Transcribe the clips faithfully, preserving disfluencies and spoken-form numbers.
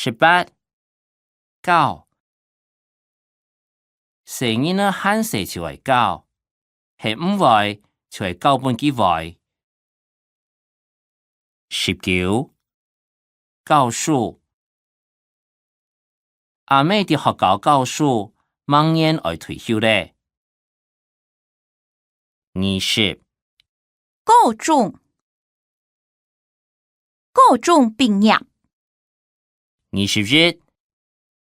十八，教。細人仔還細就愛教，係毋會就愛教分佢會。十九，教書。阿姆在學校教書，明年愛退休咧。二十，高中。高中畢業。二十一，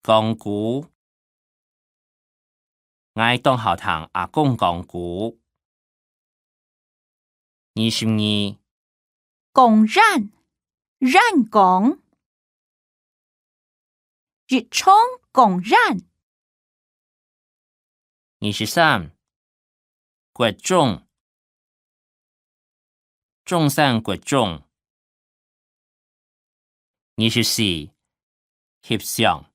講古。𠊎當好聽阿公講古。二十二，講演，演講。一場講演。二十三，國中。中山國中。二十四，翕相。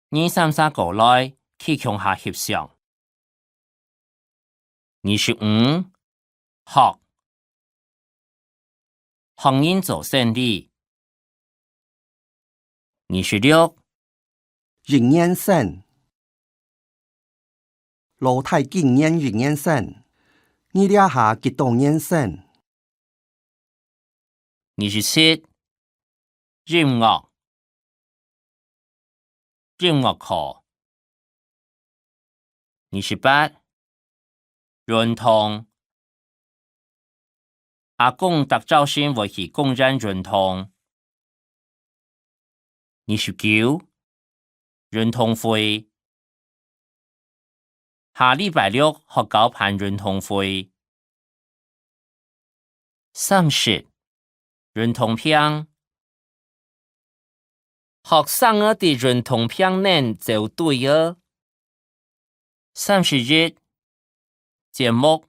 二三儕過來，去共下翕相。二十五，學。學人做生理。二十六，一年生。老弟今年一年生，你這下幾多年生？二十七，音樂。 音樂課。二十八，運動。阿公逐朝晨會去公園運動。二十九，運動會。下禮拜六學校辦運動會。 三十，運動坪。學生仔在運動坪頂走隊仔。三十一，節目。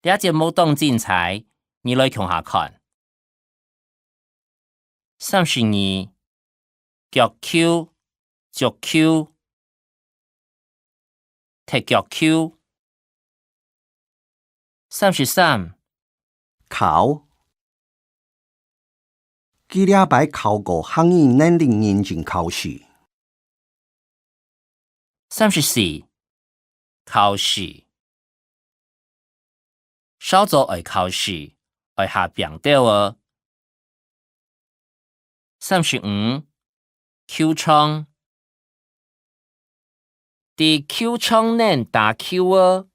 這節目當精彩，你來共下看。 三十二，腳球、足球、踢腳球。三十三，考。佢這擺考過客語能力認證考試。 三十四，考試。韶早愛考試，愛下拚斗仔。三十五，球場。在球場頂打球仔，